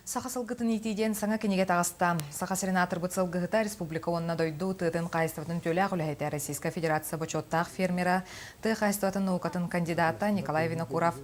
Саха сылгытын иитии диэн саҥа кинигэ таҕыста. Саха сирин аатырбыт сылгыһыта республика уонна дойду тыатын хаһаайыстыбатын үтүөлээх үлэһитэ, Российскай Федерация бочуоттаах фермера, тыа хаһаайыстыбатын наукатын кандидата Николай Винокуров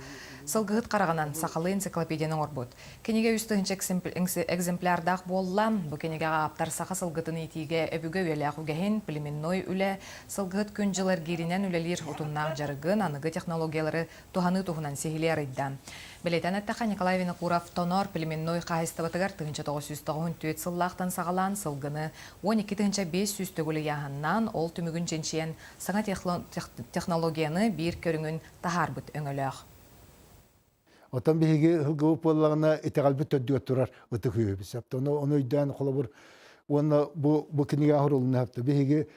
сылгыһыт хараҕынан сахалыы энциклопедияны оҥорбут. Кинигэ 3000 экземплярдаах буолла. Бу кинигэҕэ ааптар саха сылгытын иитиигэ өбүгэ үйэлээх үгэһин, племенной үлэ, сылгыһыт күн-дьыл эргииринэн үлэлиир утумнаах дьарыгын, аныгы технологиялары туһаныы туһунан сиһилии арыйда. Бэлиэтээн эттэххэ, Николай Винокуров Тоноор племенной хаһаайыстыбатыгар 1994 сыллаахтан саҕалаан сылгыны 12 500 төгүл ыйааһыннаан, ол түмүгүн чинчийэн саҥа технологияны биир көрүҥүн таһаарбыт өҥөлөөх. Оттон биһиги сылгыбыт буоллаҕына итэҕэлбит төрдүгэр турар ытык үһүбүт. Сөптө ону өйдөөн холобур уонна бу бу кинигэ оһорулунна сөптө. Биһиги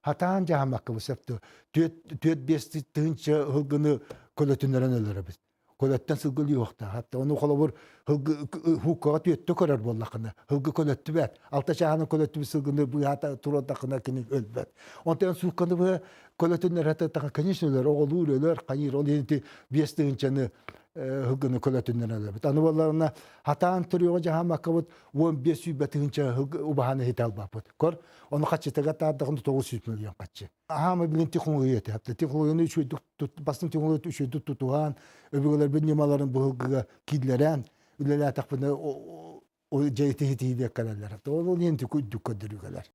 хатаан дьаһаммаккабыт сөптө. Түөрт биэс тыһыынча сылгыны көлөтүннэрэн өлөрөбүт. Көлөттөн сылгы өлүөхтээх. Хатта ону холобур хууккаҕа түөттэ көрөр буоллаххына, сылгы көлөттүбэт. Алта чааһынан көлөттүбүт сылгыны быһаата туруордаххына кини өлбөт. Онтон суукканы быһа көлөтүннэр конечно өлөр, оҕолуур өлөр, хайыыр ол иһин ити 5 тыһыынчаны сылгыны көлөтүннэр өлөбүт. Аны буолларына хатаан төрүөҕү дьаһаммаккабыт 15 сүүрбэ тыһыынча убаһаны иһитэ албаппыт. Көр, ону хаччытыга таардахына 900 миллион хаччы. Аһаама билин технология этэ. Технологияны үчүгэйдик бастыҥ технология үчүгэйдик тутуһан, өбүгэлэрбит ньымаларын быһылгыга киллэрэн үлэлээтэхпинэ дьэ ити кэлэллэр. Ол иһин үрдүк көрдөрүү кэлэр.